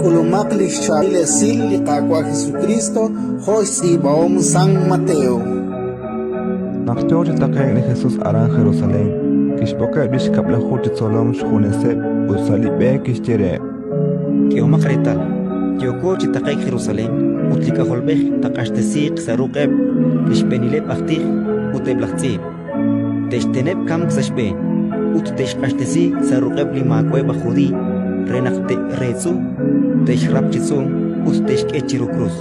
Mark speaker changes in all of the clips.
Speaker 1: K'ulumaq li xchaab'il esil li Qaawa' Jesukriist jo' xtz'iib'ahom San Mateo.
Speaker 2: Naq yo chi taqe'k li Jesus aran Jerusalén, kixb'oqeb' li xkab'laju chi tzolom xjuneseb' ut sa' li b'e kixye reheb':
Speaker 3: K'ehomaq reetal, yooko chi taqe'k Jerusalén ut li K'ajolb'ej taaq'axtesiiq sa' ruq'eb' li xb'eenileb' aj tij ut eb' laj tz'iib'. Te'xteneb' kamk sa' xb'een ut te'xq'axtesi sa' ruq'eb' li maawa'eb' aj Judiiy re naq te'reetz'u, te'xrap chi tz'uum ut te'xk'e chiru krus.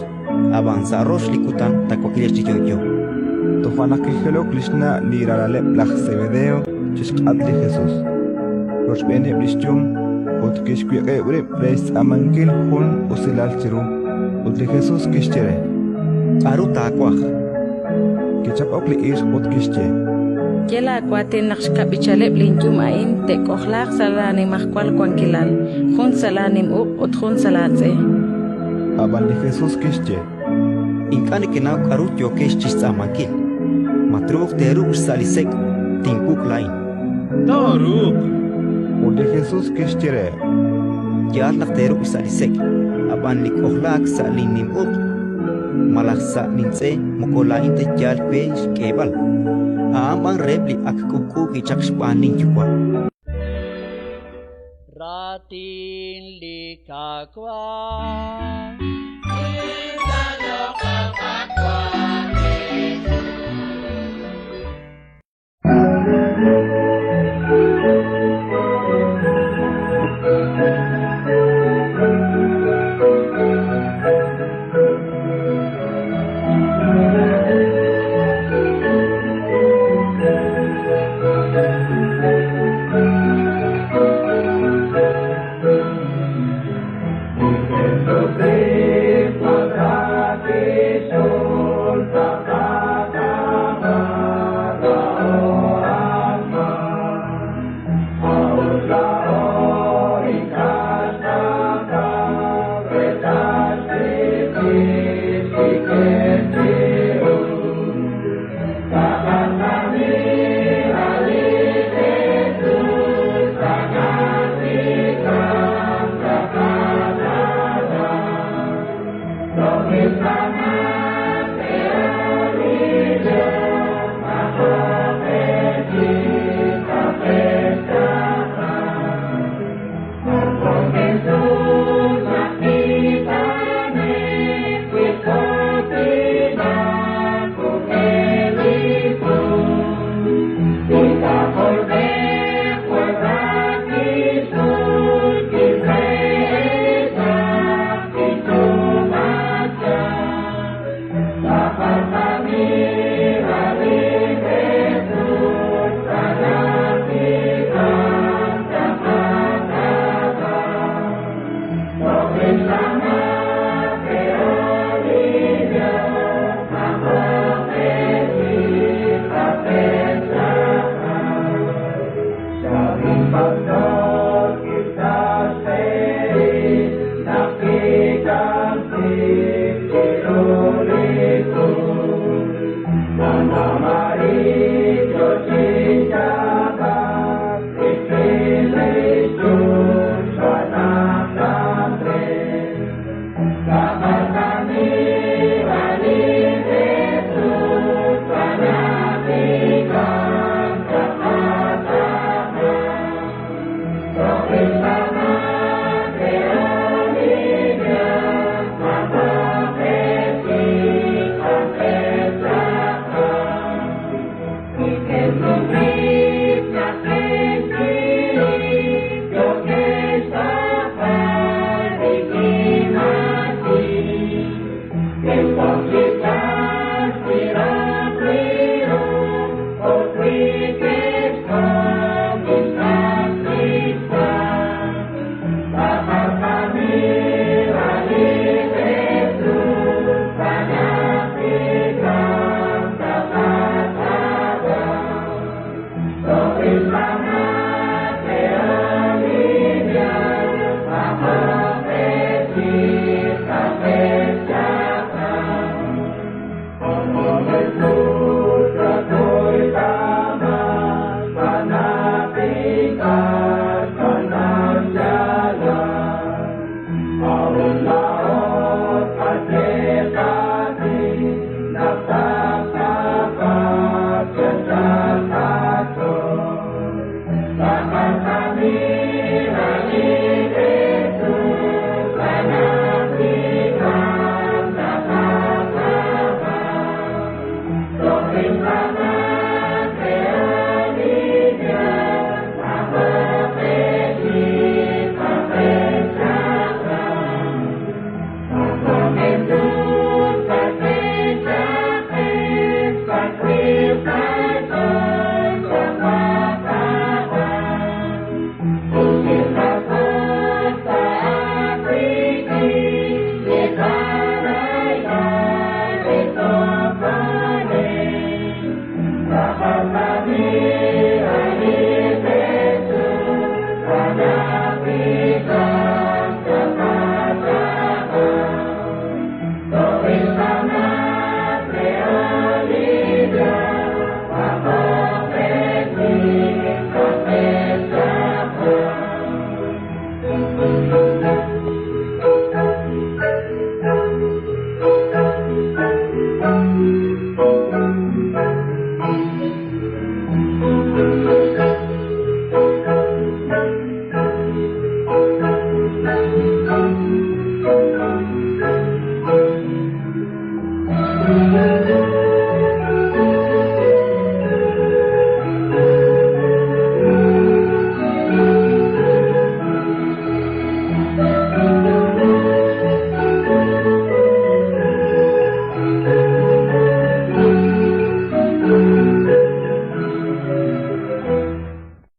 Speaker 3: Ab'an sa' rox li kutan taawakliiq chi yo'yo.
Speaker 2: Toja' naq kijilok li xna' li ralaleb' laj Sebedeo chi xk'atq li Jesus, rochb'eeneb' li xyum, ut kixwiq'ib' rib' re xtz'aamankil jun usilal chiru. Ut li Jesus kixye re:
Speaker 3: K'aru taawaj?
Speaker 2: Kichaq'ok li ixq ut kixye:
Speaker 4: Ye laawaatin naq xkab'ichaleb' linyum a'in te'k'ojlaaq sa' laanimajwal wankilal, jun sa' laanim uq' ut jun sa' laatz'e.
Speaker 2: Ab'an li Jesus kixye:
Speaker 3: Ink'a' nekenaw k'aru yookex chi xtz'aamankil. Ma truuq teeruk' xsa' li sek' tinwuk' laa'in?
Speaker 5: Tooruuq.
Speaker 2: Ut li Jesus kixye reheb':
Speaker 3: Yaal naq teeruk' xsa' li sek', ab'an li k'ojlaak sa' linnim uq' malaj sa' lintz'e moko laa'in ta yaal we xk'eeb'al, a'an b'an reheb' li ak k'ub'k'u wi' chaq xb'aan linYuwa'.
Speaker 6: Raatin li Qaawa'.